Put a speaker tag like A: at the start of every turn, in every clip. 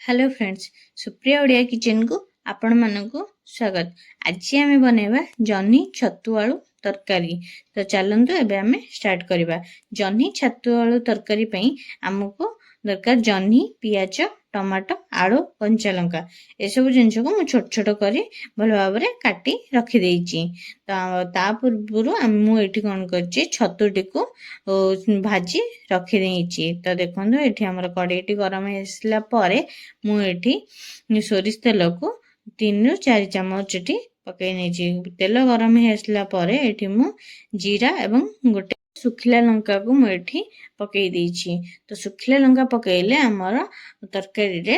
A: Hello friends, Supriya Odia କିଚେନକୁ ଆପଣମାନଙ୍କୁ ସ୍ୱାଗତ। ଆଜି ଆମେ ବନେଇବା ଜହ୍ନି ଛତୁ ଆଳୁ ତରକାରୀ। ତ ଚାଲନ୍ତୁ, ଏବେ ଆମେ ଷ୍ଟାର୍ଟ କରିବା। ଜହ୍ନି ଛତୁ ଆଳୁ ତରକାରୀ ପାଇଁ ଆମକୁ ଦରକାର ଜହ୍ନି, ପିଆଜ, ଟମାଟୋ, ଆଳୁ, କଞ୍ଚା ଲଙ୍କା। ଏସବୁ ଜିନିଷକୁ ମୁଁ ଛୋଟ ଛୋଟ କରି ଭଲ ଭାବରେ କାଟି ରଖିଦେଇଛି। ତ ତା ପୂର୍ବରୁ ମୁଁ ଏଠି କ'ଣ କରିଛି, ଛତୁଟିକୁ ଭାଜି ରଖିଦେଇଛି। ତ ଦେଖନ୍ତୁ, ଏଠି ଆମର କଡ଼େଇଟି ଗରମ ହେଇଆସିଲା ପରେ ମୁଁ ଏଠି ସୋରିଷ ତେଲକୁ 3ରୁ 4 ଚାମଚ ଏଠି ପକାଇ ନେଇଛି। ତେଲ ଗରମ ହେଇ ଆସିଲା ପରେ ଏଠି ମୁଁ ଜିରା ଏବଂ ଗୋଟେ ଶୁଖିଲା ଲଙ୍କାକୁ ମୁଁ ଏଠି ପକାଇ ଦେଇଛି। ତ ଶୁଖିଲା ଲଙ୍କା ପକାଇଲେ ଆମର ତରକାରୀରେ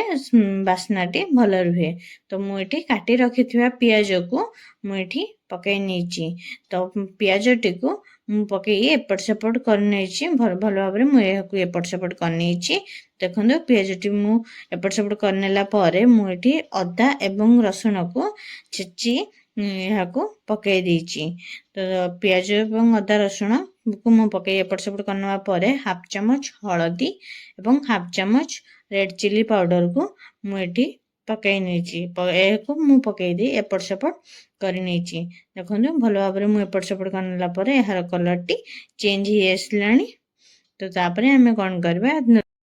A: ବାସ୍ନାଟି ଭଲ ରୁହେ। ତ ମୁଁ ଏଠି କାଟି ରଖିଥିବା ପିଆଜକୁ ମୁଁ ଏଠି ପକାଇ ନେଇଛି। ତ ପିଆଜଟିକୁ ମୁଁ ପକାଇ ଏପଟ ସେପଟ କରିନେଇଛି। ଭଲ ଭଲ ଭାବରେ ମୁଁ ଏହାକୁ ଏପଟ ସେପଟ କରିନେଇଛି। ଦେଖନ୍ତୁ, ପିଆଜଟି ମୁଁ ଏପଟ ସେପଟ କରିନେଲା ପରେ ମୁଁ ଏଠି ଅଦା ଏବଂ ରସୁଣକୁ ଛେଚି ଏହାକୁ ପକାଇ ଦେଇଛି। ତ ପିଆଜ ଏବଂ ଅଦା ରସୁଣକୁ ମୁଁ ପକାଇ ଏପଟ ସେପଟ କରିନେବା ପରେ ହାଫ୍ ଚାମଚ ହଳଦୀ ଏବଂ ହାଫ୍ ଚାମଚ ରେଡ଼୍ ଚିଲି ପାଉଡ଼ରକୁ ମୁଁ ଏଠି ପକାଇ ନେଇଛି। ଏହାକୁ ମୁଁ ପକାଇ ଦେଇ ଏପଟ ସେପଟ କରିନେଇଛି। ଦେଖନ୍ତୁ, ଭଲ ଭାବରେ ମୁଁ ଏପଟ ସେପଟ କରିନେଲା ପରେ ଏହାର କଲର୍ଟି ଚେଞ୍ଜ ହେଇ ଆସିଲାଣି। ତ ତାପରେ ଆମେ କ'ଣ କରିବା?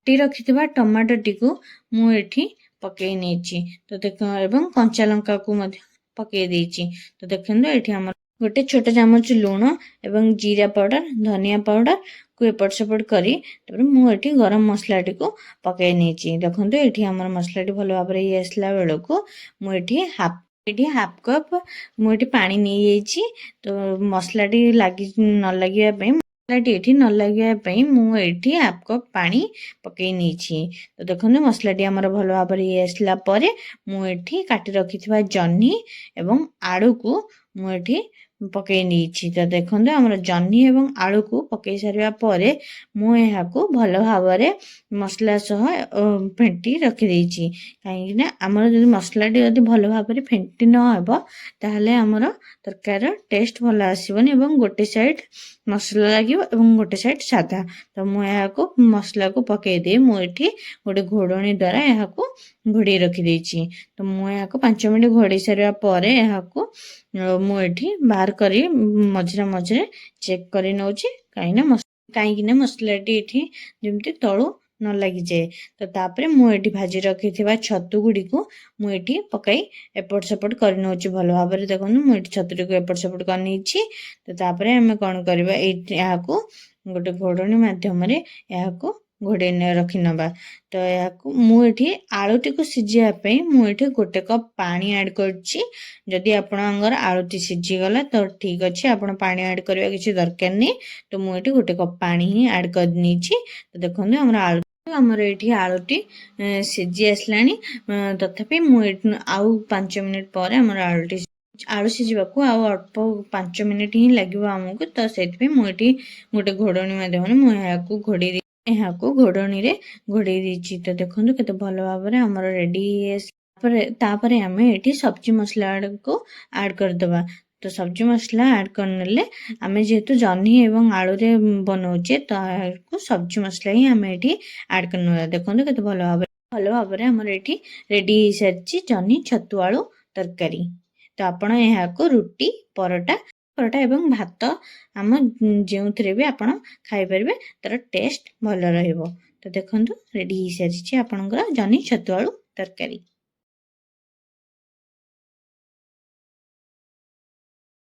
A: କାଟି ରଖିଥିବା ଟମାଟୋଟିକୁ ମୁଁ ଏଠି ପକାଇ ନେଇଛି। ତ ଦେଖ, ଏବଂ କଞ୍ଚା ଲଙ୍କାକୁ ମଧ୍ୟ ପକାଇ ଦେଇଛି। ତ ଦେଖନ୍ତୁ, ଏଠି ଆମର ଗୋଟେ ଛୋଟ ଚାମଚ ଲୁଣ ଏବଂ ଜିରା ପାଉଡ଼ର, ଧନିଆ ପାଉଡ଼ରକୁ ଏପଟ ସେପଟ କରି ତାପରେ ମୁଁ ଏଠି ଗରମ ମସଲାଟିକୁ ପକାଇ ନେଇଛି। ଦେଖନ୍ତୁ, ଏଠି ଆମର ମସଲାଟି ଭଲ ଭାବରେ ହେଇ ଆସିଲା ବେଳକୁ ମୁଁ ଏଠି ହାଫ୍ କପ୍ ମୁଁ ଏଠି ପାଣି ନେଇଯାଇଛି। ତ ମସଲାଟି ଲାଗି ନ ଲାଗିବା ପାଇଁ, ମସଲାଟି ଏଠି ନ ଲାଗିବା ପାଇଁ ମୁଁ ଏଠି ହାଫ୍ କପ୍ ପାଣି ପକାଇ ନେଇଛି। ତ ଦେଖନ୍ତୁ, ମସଲାଟି ଆମର ଭଲ ଭାବରେ ହେଇ ଆସିଲା ପରେ ମୁଁ ଏଠି କାଟି ରଖିଥିବା ଜହ୍ନି ଏବଂ ଆଳୁକୁ ମୁଁ ଏଠି ପକାଇ ନେଇଛି। ତ ଦେଖନ୍ତୁ, ଆମର ଜହ୍ନି ଏବଂ ଆଳୁକୁ ପକାଇ ସାରିବା ପରେ ମୁଁ ଏହାକୁ ଭଲ ଭାବରେ ମସଲା ସହ ଫେଣ୍ଟି ରଖିଦେଇଛି। କାହିଁକିନା ଆମର ଯଦି ମସଲାଟି ଯଦି ଭଲ ଭାବରେ ଫେଣ୍ଟି ନ ହେବ, ତାହେଲେ ଆମର ତରକାରୀର ଟେଷ୍ଟ ଭଲ ଆସିବନି ଏବଂ ଗୋଟେ ସାଇଡ଼୍ ମସଲା ଲାଗିବ ଏବଂ ଗୋଟେ ସାଇଡ଼୍ ସାଧା। ତ ମୁଁ ଏହାକୁ ମସଲାକୁ ପକାଇ ଦେଇ ମୁଁ ଏଠି ଗୋଟେ ଘୋଡ଼ଣୀ ଦ୍ୱାରା ଏହାକୁ ଘୋଡ଼େଇ ରଖିଦେଇଛି। ତ ମୁଁ ଏହାକୁ 5 ମିନିଟ୍ ଘୋଡ଼େଇ ସାରିବା ପରେ ଏହାକୁ ମୁଁ ଏଠି ବାହାର କରି ମଝିରେ ମଝିରେ ଚେକ୍ କରି ନେଉଛି, କାହିଁକିନା ମସଲାଟି ଏଠି ଯେମିତି ତଳୁ ନ ଲାଗିଯାଏ। ତ ତାପରେ ମୁଁ ଏଠି ଭାଜି ରଖିଥିବା ଛତୁ ଗୁଡ଼ିକୁ ମୁଁ ଏଠି ପକାଇ ଏପଟ ସେପଟ କରିନେଉଛି ଭଲ ଭାବରେ। ଦେଖନ୍ତୁ, ମୁଁ ଏଠି ଛତୁଟିକୁ ଏପଟ ସେପଟ କରିନେଇଛି। ତ ତାପରେ ଆମେ କ'ଣ କରିବା? ଏଇଠି ଏହାକୁ ଗୋଟେ ଘୋଡ଼ଣୀ ମାଧ୍ୟମରେ ଏହାକୁ ଘୋଡ଼େଇ ରଖିନେବା। ତ ଏହାକୁ ମୁଁ ଏଠି ଆଳୁଟିକୁ ସିଝିବା ପାଇଁ ମୁଁ ଏଠି ଗୋଟେ କପ୍ ପାଣି ଆଡ଼୍ କରିଛି। ଯଦି ଆପଣଙ୍କର ଆଳୁଟି ସିଝିଗଲା ତ ଠିକ୍ ଅଛି, ଆପଣ ପାଣି ଆଡ଼୍ କରିବା କିଛି ଦରକାର ନାହିଁ। ତ ମୁଁ ଏଠି ଗୋଟେ କପ୍ ପାଣି ହିଁ ଆଡ଼୍ କରିନେଇଛି। ତ ଦେଖନ୍ତୁ, ଆମର ଏଇଠି ଆଳୁଟି ସିଝି ଆସିଲାଣି। ତଥାପି ମୁଁ ଏଠି ଆଉ 5 ମିନିଟ୍ ପରେ ଆମର ଆଳୁ ସିଝିବାକୁ ଆଉ ଅଳ୍ପ 5 ମିନିଟ୍ ହିଁ ଲାଗିବ ଆମକୁ। ତ ସେଇଥିପାଇଁ ମୁଁ ଏଠି ଗୋଟେ ଘୋଡ଼ଣୀ ମାଧ୍ୟମରେ ମୁଁ ଏହାକୁ ଘୋଡ଼ଣୀରେ ଘୋଡ଼େଇ ଦେଇଛି। ତ ଦେଖନ୍ତୁ, କେତେ ଭଲ ଭାବରେ ଆମର ରେଡ଼ି ତାପରେ ତାପରେ ଆମେ ଏଠି ସବଜି ମସଲାକୁ ଆଡ଼୍ କରିଦେବା। ତ ସବଜି ମସଲା ଆଡ଼୍ କରିନେଲେ, ଆମେ ଯେହେତୁ ଜହ୍ନି ଏବଂ ଆଳୁରେ ବନଉଛେ, ତ ଏହାକୁ ସବଜି ମସଲା ହିଁ ଆମେ ଏଠି ଆଡ଼୍ କରିନେବା। ଦେଖନ୍ତୁ, କେତେ ଭଲ ଭାବରେ ଆମର ଏଠି ରେଡ଼ି ହେଇସାରିଛି ଜହ୍ନି ଛତୁ ଆଳୁ ତରକାରୀ। ତ ଆପଣ ଏହାକୁ ରୁଟି, ପରଟା ଏବଂ ଭାତ, ଆମ ଯେଉଁଥିରେ ବି ଆପଣ ଖାଇପାରିବେ, ତାର ଟେଷ୍ଟ ଭଲ ରହିବ। ତ ଦେଖନ୍ତୁ, ରେଡ଼ି ହେଇସାରିଛି ଆପଣଙ୍କର ଜହ୍ନି ଛତୁ ଆଳୁ ତରକାରୀ।